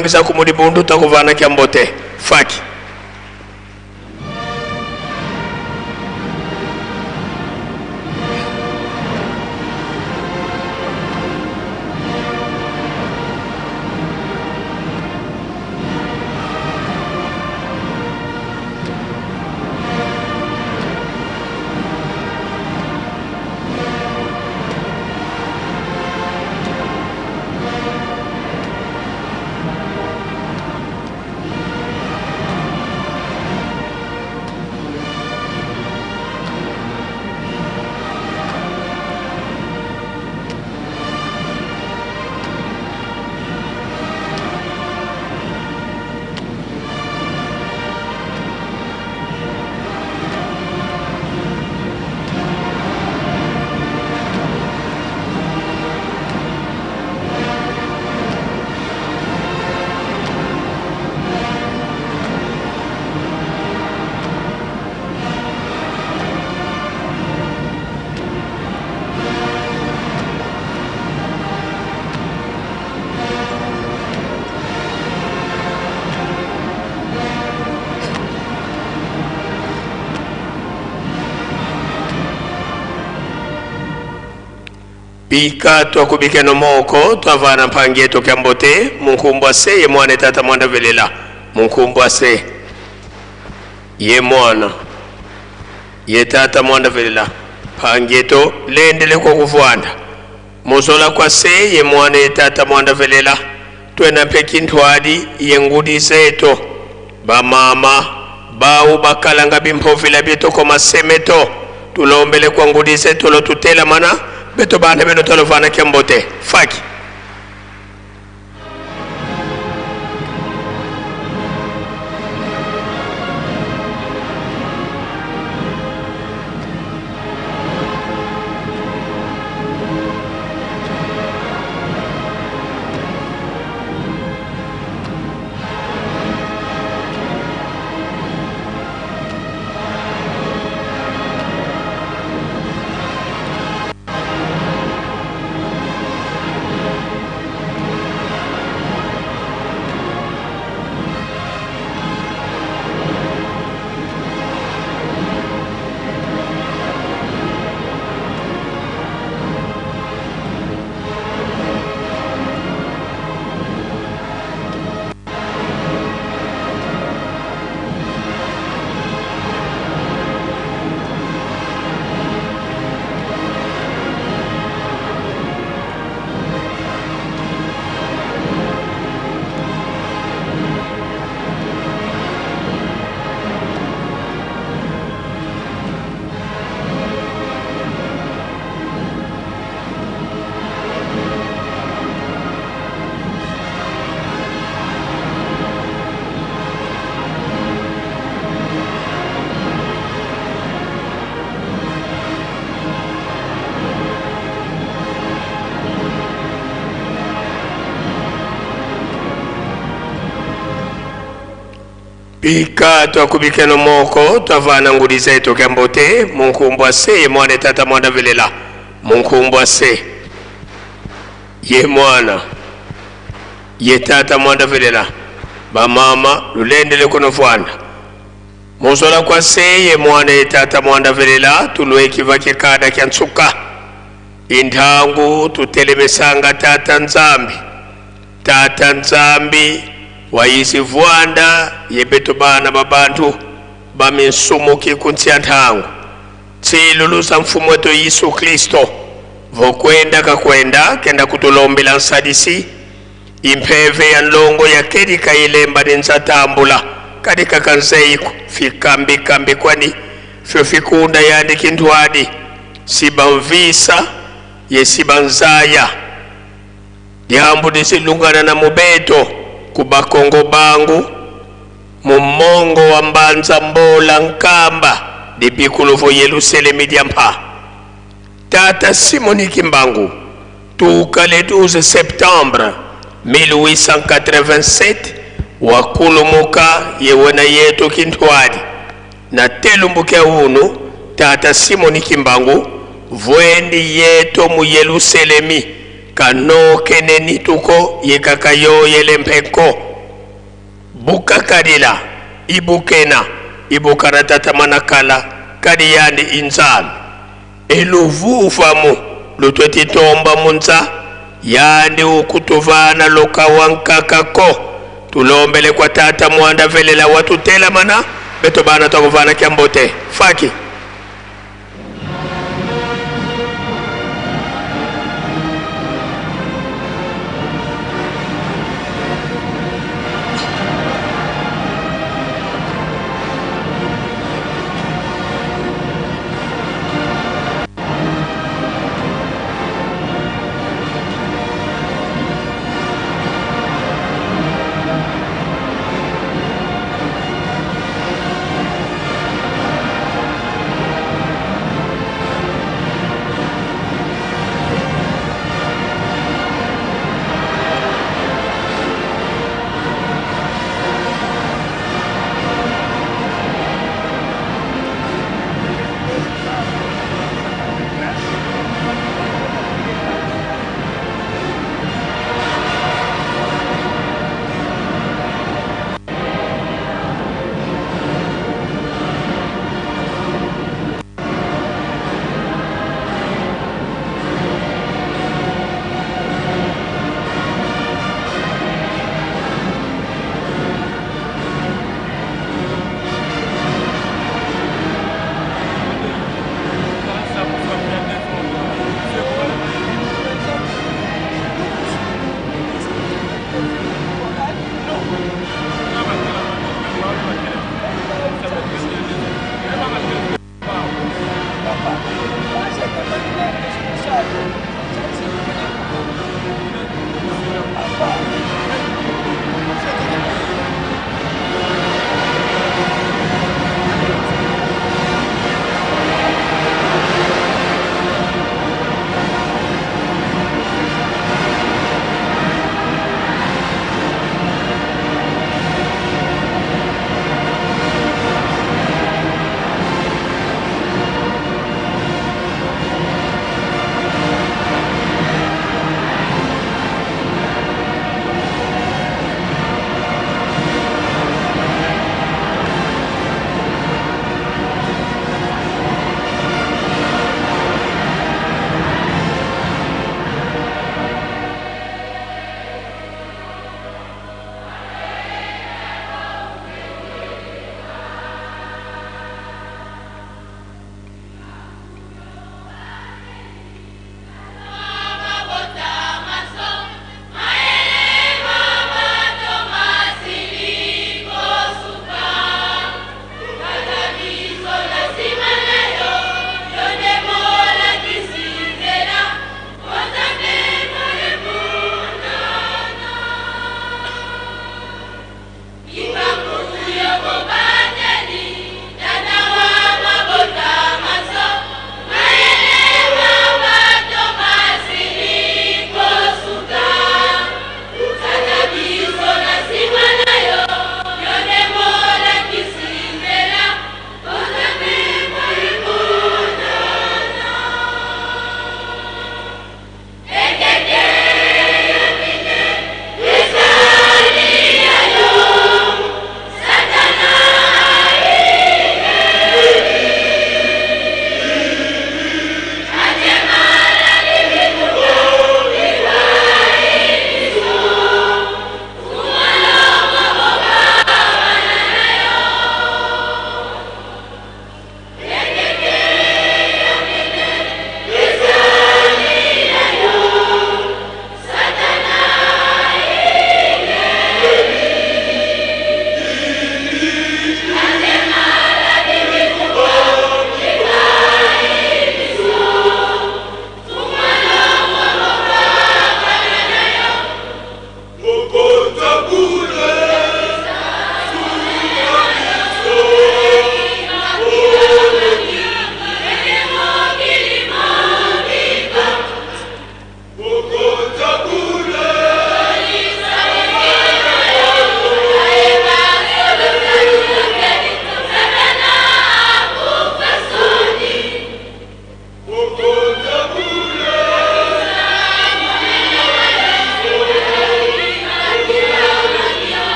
Ngisa kumudi bundu takuvana kya mbote faki. Bika twakubike no moko twavana mpangi yetu kya mbote munkumbwa se ye mwana tata mwana velela munkumbwa se ye mwana ye tata mwana velela mpangi yetu lendele kwa kuvwanda muzola kwa se ye mwana ye tata mwana velela twena mpe kintwadi ye ngudi zetu bamama bawu bakalanga bimpovila byetu ko masemeto tulombele kwa ngudi zetu lo tutela mana beto bana beno tolovana kembote faki. Bika twakubike no moko twavana ngudi zetu kya mbote munkumbwa se ye mwana tata mwana velela munkumbwa se ye mwana ye tata mwana velela bamama lulendele kuno vwanda muzola kwa se ye mwana ye tata mwana velela tulwekiva kikada kya nsuka intangu tutelemesanga tata nzambi tata nzambi wayizi vwanda yebeto bana babantu baminsumuki kuntsia ntangu tsiluluza mfumo wetu Yesu Kristo vokwenda kakwenda kenda kutulombela nsadisi impeve ya nlongo ya kelika ilemba ninzatambula kadika kanzeiko fikambikambi kwani fyo fikunda yandi kintwadi sibanvisa ye sibanzaya dihambu disilungana na mubeto kubakongo bangu mumongo wa mbanza mbola nkamba dipikuluvo Yerusalemi diampa tata Simoni Kimbangu tuka le 12 septembre 1887 wakulumuka yewena yetu kintwadi na telumbuke unu tata Simoni Kimbangu vwendi yetu mu Yerusalemi kanokeneni tuko yekakayoyele mpeko Bukakalila ibukena ibukana tata mwana kala kadi yandi inzambi eluvu ufamu lutwe titomba munza yandi ukutuvana loka wankakako tulombele kwa tata mwanda velela watutelamana beto bana twakuvana kyambote faki.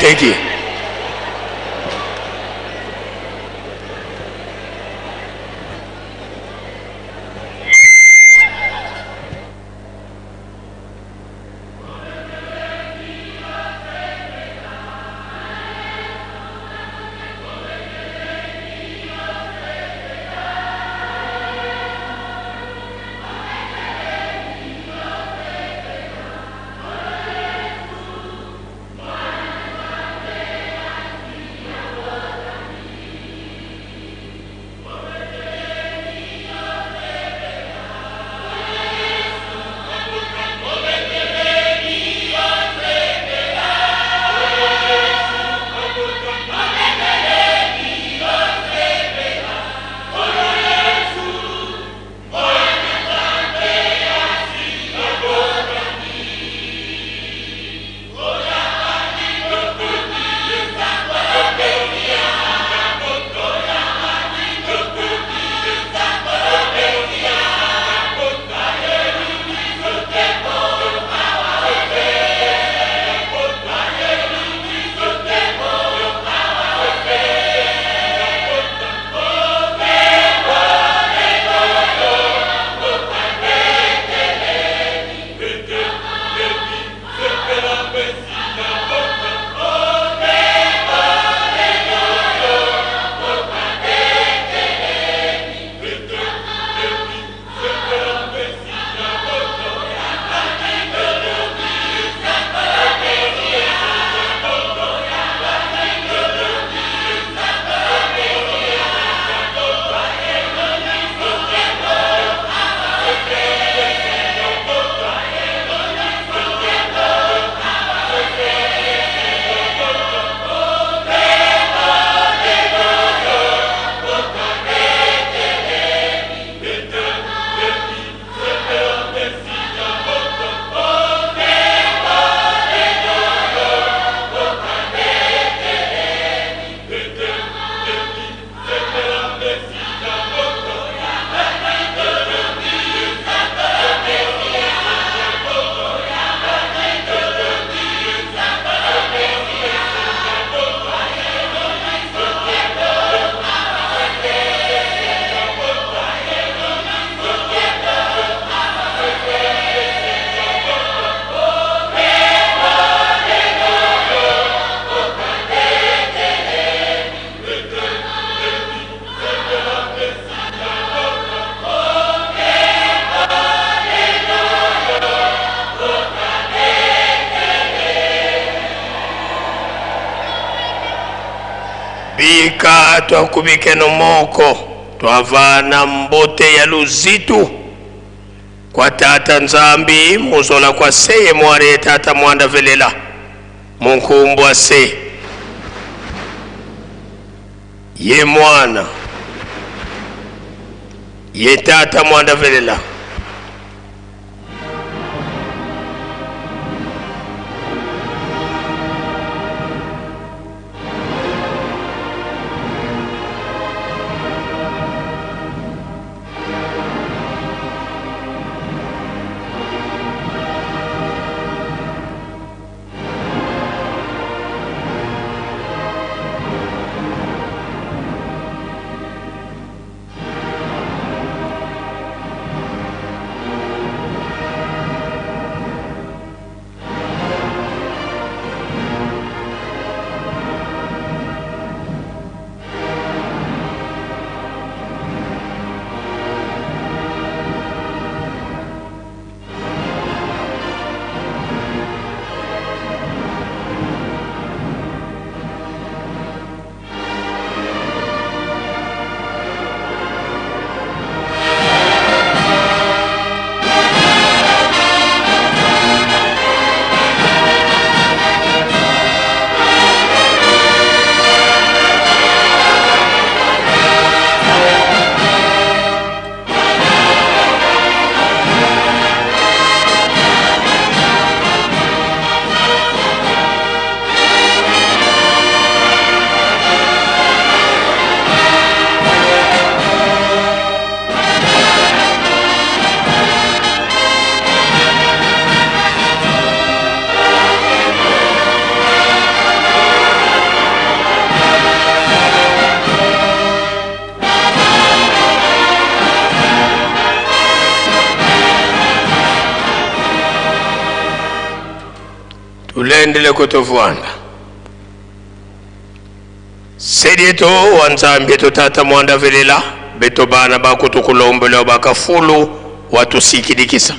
Thank you. Bika twakubikeno moko twavana mbote ya luzitu kwa tata Nzambi muzola kwa seye mware tata mwanda velela munkumbwa se ye mwana ye tata mwanda velela. Tulendele kutuvuanda Sedieto wa Nzambi eto Tata mwanda velela beto bana bakutukulombela bakafulu watusikidikisa.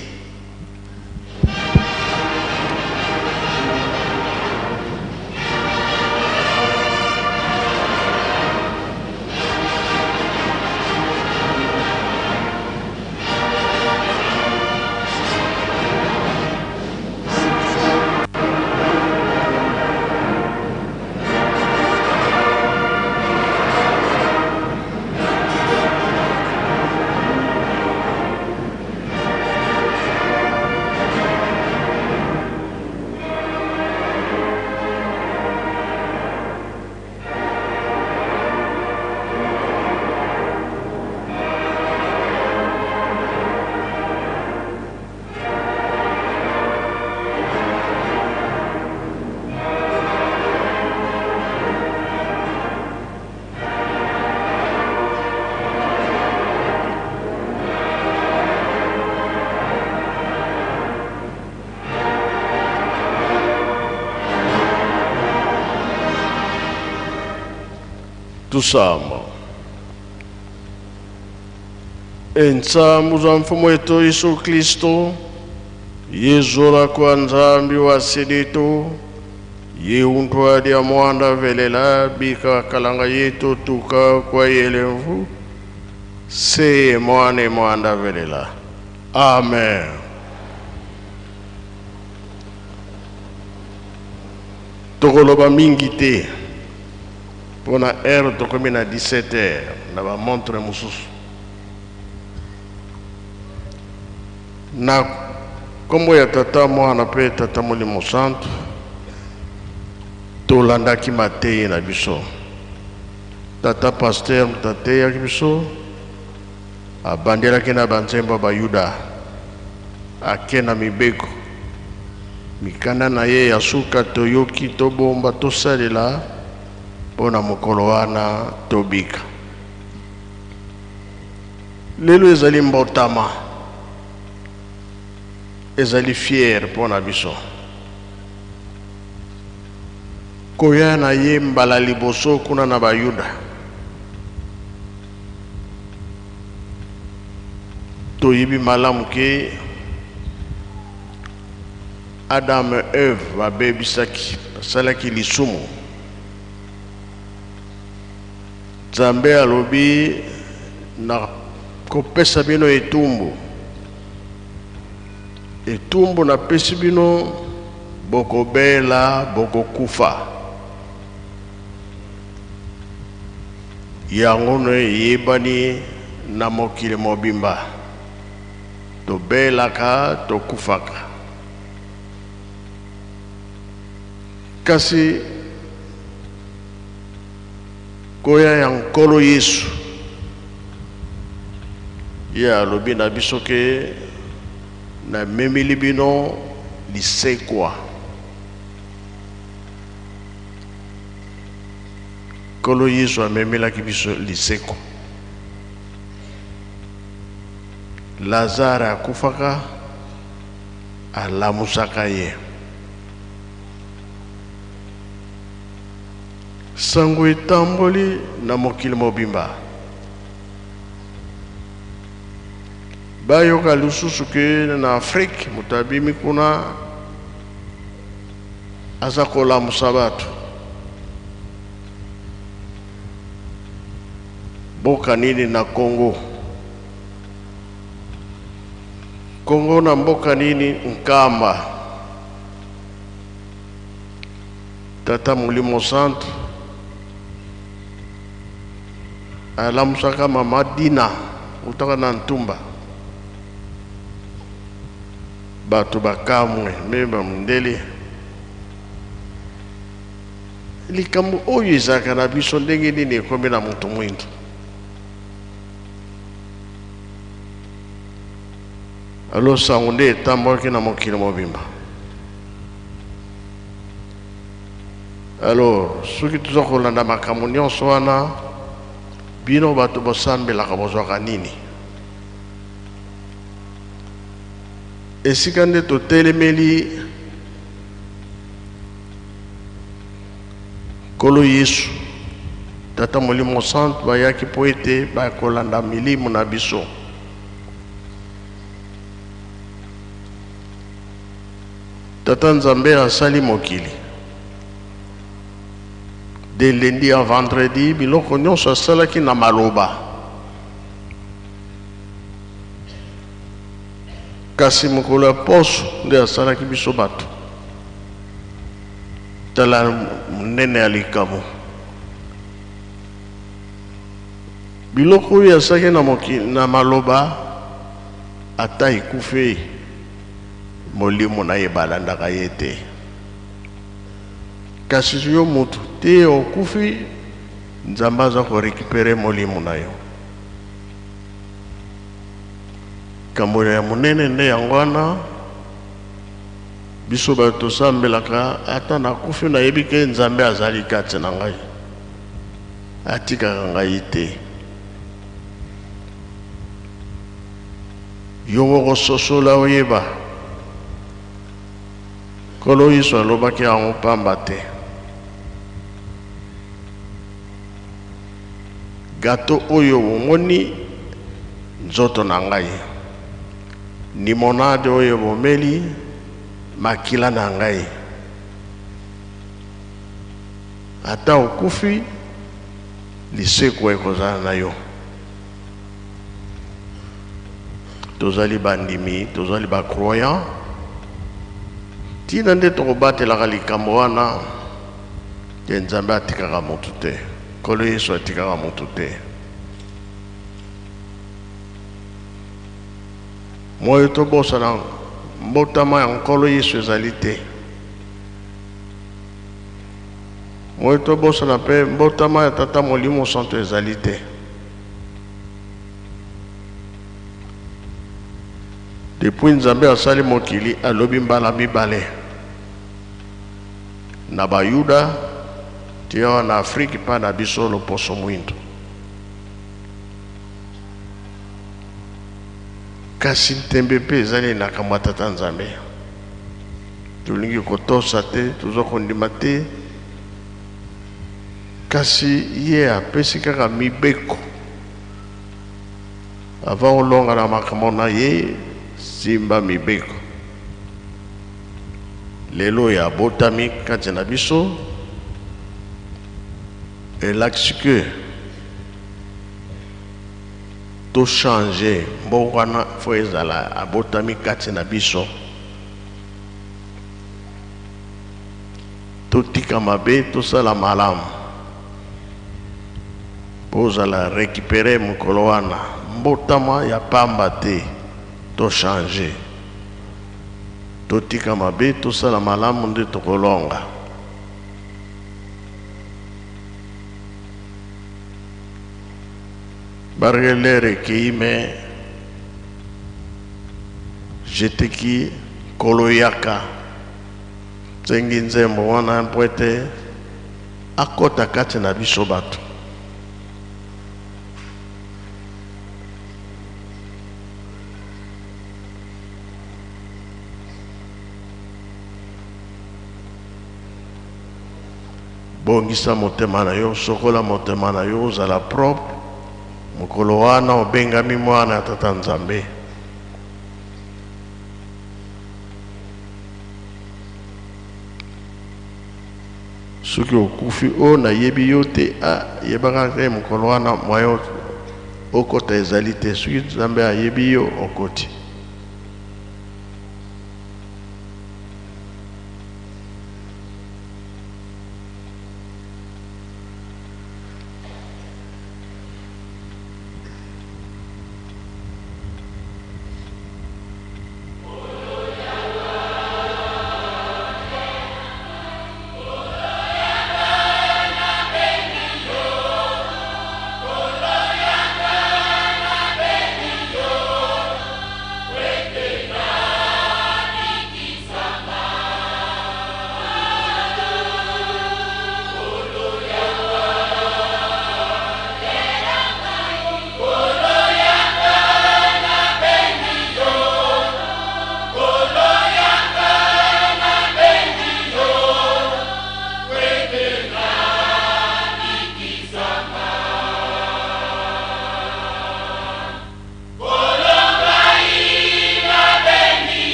Tusamba. Ensambu za mfumo wetu Yesu Kristo, yezora kwa Nzambi wa sedeto, yeuntwa dia mwanda velela bika kalanga yetu tuka kwa yelemvu, se mwane mwanda velela. Amen. Tokoloba mingi te mpona heure tokomi na 17 heures na bamontre mosusu. Na nkombo ya Tata, Mwana mpe Tata Molimo Santu, tolandaki mateyi na biso. Tata pasteur moto ateyaki biso, abandelaki na banzembo ya Bayuda, ake na mibeko mikanda na ye ya suka toyoki, tobomba, tosalela mpo na mokolo wana tobika. Lelo ezali mbotama, ezali fiere mpo na biso koya na ye mbala liboso kuna na Bayuda. Toyebi malamu ke Adam et Eve babebisaki, basalaki lisumu. Nzambe alobi na kopesa bino etumbu, etumbu napesi bino, bokobela, bokokufa. Yango no eyebani na mokili mobimba, tobelaka, tokufaka. Kasi koya ya Nkolo Yesu, ye alobi na biso ke namemeli bino lisekwa. Nkolo Yesu amemelaki biso lisekwa. Lazare akufaka, alamusaka ye. Sango etamboli na mokili mobimba. Bayoka lisusu ke na Afrique moto abimi kuna aza kolamusa bato. Mboka nini na Congo? Congo na mboka nini? Nkamba. Tata Molimo Santu alamusaka mama Dina utaka na Ntumba. Bato bakamwe me bamundele. Likambo oyo ezalaka na biso ndenge nini ekomi na moto mwindu? Alo sango nde etambwaki na mokili mobimba. Alors soki toza kolanda makambo nyonso wana, bino bato bosambelaka bozwaka nini? Esika nde totelemeli Nkolo Yesu, Tata Molimo Santu bayaki mpo ete bakolanda milimo na biso. Tata Nzambe asali mokili de lundi à vendredi, biloko nyonso asalaki na maloba. Kasi mokolo ya poso nde asalaki biso bato. Tala monene ya likambo. Biloko oyo asalaki na mokili na maloba, ata ekufi, molimo na ye balandaka ye te. Kasi yo moto te okufi, Nzambe aza ko recuperer molimo na yo. Likambo ya monene nde yango wana biso bato tosambelaka, ata nakufi nayebi ke Nzambe azali kati na ngai, atikaka ngai te. Yo moko sosola oyeba. Nkolo Yesu alobaki yango pamba te. Gato oyo bomoni nzoto na ngai, limonade oyo bomeli makila na ngai. Ata okufi, lisekwa ekozala na yo. Tozali bandimi, tozali ba croyants. Tina nde tokobatelaka likambo wana te. Nzambe atikaka motu te, Nkolo Yesu atikaka motu te. Moyo tobosana mbotama ya Nkolo Yesu ezali te. Moyo tobosana mpe mbotama ya Tata Molimo Santo ezali te. Depuis Nzambe asali mokili, alobi mbala mibale na Bayuda ti awa na Afrique mpa na biso loposo mwindo. Kasi ntembe mpe ezali na kambo ya Tata Nzambe. Tolingi kotosa te, toza kondima te, kasi ye apesi kaka mibeko. Avant olonga na makambo na ye, simba mibeko. Lelo oyo abotami kati na biso elakisi que to changer mbongo wana, fo ezala abotami kati na biso. Totika mabe, tosala malamu mpo ozala récupérer mokolo wana. Mbotama ya pamba te, to changer, totika mabe, tosala malamu nde tokolonga. Bargelere ekei me jeteki nkolo yaka zengi nzembo wana mpo ete akɔta kati na biso bato. Bongisa motema na yo, sokola motema na yo, ozala propre. Mokolo wana obengami mwana ya Tata Nzambe. Soki okufi oyo nayebi yo te, yebaka te mokolo wana moyen okota ezali te. Soki Nzambe ayebi yo, okoti.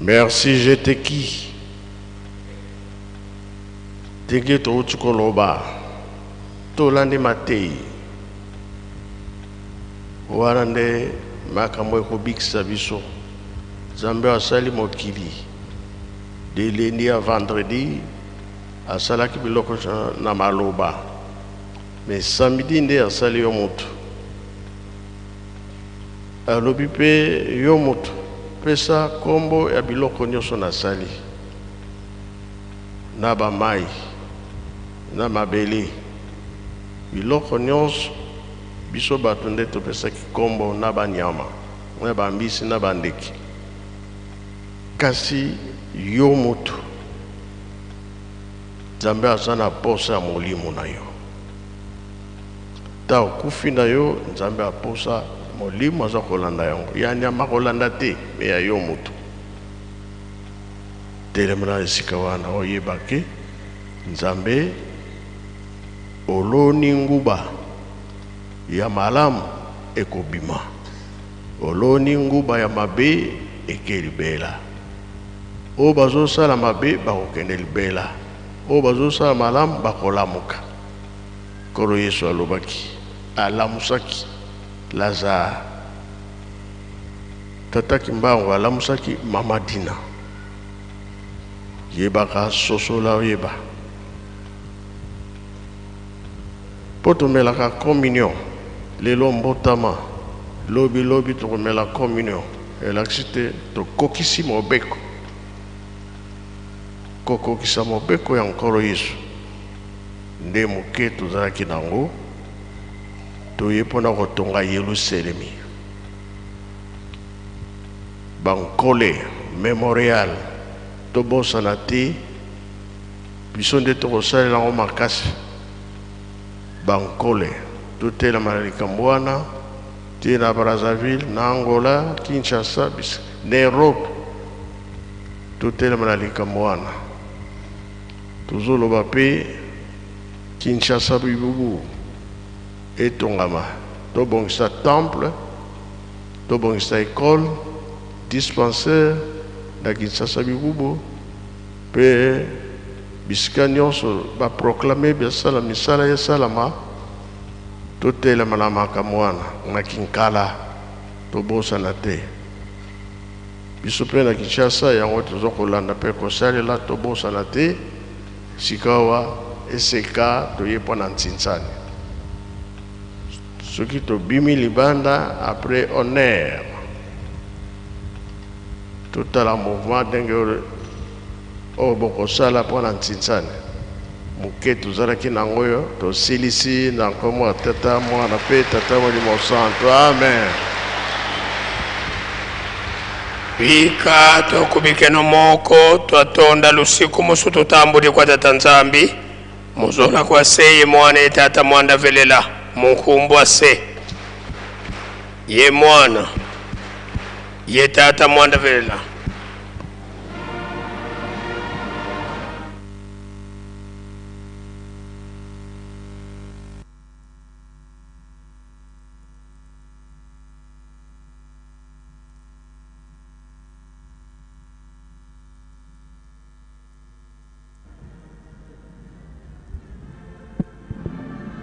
Merci Jeteki. Ndenge touti koloba, tolandi mateyi wana nde makambo ekobikisa biso. Nzambe asali mokili de lundi à vendredi, asalaki biloko na maloba, mais samedi nde asali yo moto. Alobi mpe yo moto, pesa kombo ya biloko nyonso nasali, na ba mayi, na mabele, biloko nyonso biso bato nde topesaki kombo na ba nyama, na ba mbisi, na ba ndeke. Kasi yo moto, Nzambe aza na posa ya molimo na yo. Ta okufi na yo, Nzambe aposa molimo aza kolanda yango. Ya nyama kolanda te, me ya yo moto. Telema na esika wana oyeba ke Nzambe oloni nguba ya malamu ekobima, oloni nguba ya mabe eke libela. Oyo bazosala mabe bakokende libela, oyo bazosala malamu bakolamuka. Nkolo Yesu alobaki, alamusaki Lazare. Tata Kimbangu alamusaki Mama Dina. Yebaka, sosola, oyeba. Po tomelaka communion lelo mbotama, lobi lobi tokomela communion, elakisi te tokokisi mobeko. Kokokisa mobeko ya Nkolo Yesu nde moke tozalaki nango, toye mpo na kotonga Yelusalemi. Bankole memorial tobosana te, biso nde tokosalela yango makasi. Bankole totelema na likambo wana te na Brazzaville, na Angola, Kinshasa, na Europe, totelema na likambo wana. Tozoloba mpe Kinshasa bibubu etongama, tobongisa temple, tobongisa école, dispensaire na Kinshasa bibubu, mpe bisika nyonso baproclame basala misala esalama. Totelema na makambo wana na Kinkala, tobosana te. Biso mpe na Kinshasa yango toza kolanda mpe kosalela, tobosana te. Sikawa eseka toye mpo na Ntsinsani. Soki tobimi libanda après honneur, totala mouvement ndenge oyo bokosala mpo na Ntsinsani. Moke tozalaki nango oyo tosilisi na nkombo ya Tata, Mwana mpe Tata Molimo Santo. Amen. Bika tokubikeno moko twatonda lusiku musu tutambuli kwa Tata Nzambi muzola kwa se ye mwana ye Tata mwanda velela munkumbwa se ye mwana ye Tata mwanda velela.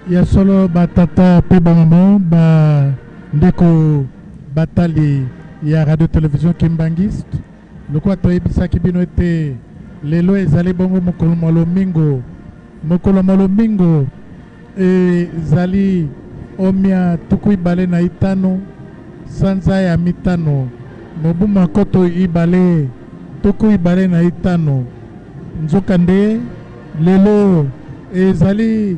Ya solo batata mpe bamama, bandeko batali ya radio télévision Kimbangiste, lokola toyebisaki bino ete lelo ezali bongo mokolo mwa lomingo, mokolo mwa lomingo ezali omia 25 sanza ya mitano mobu 2025. Nzokande lelo ezali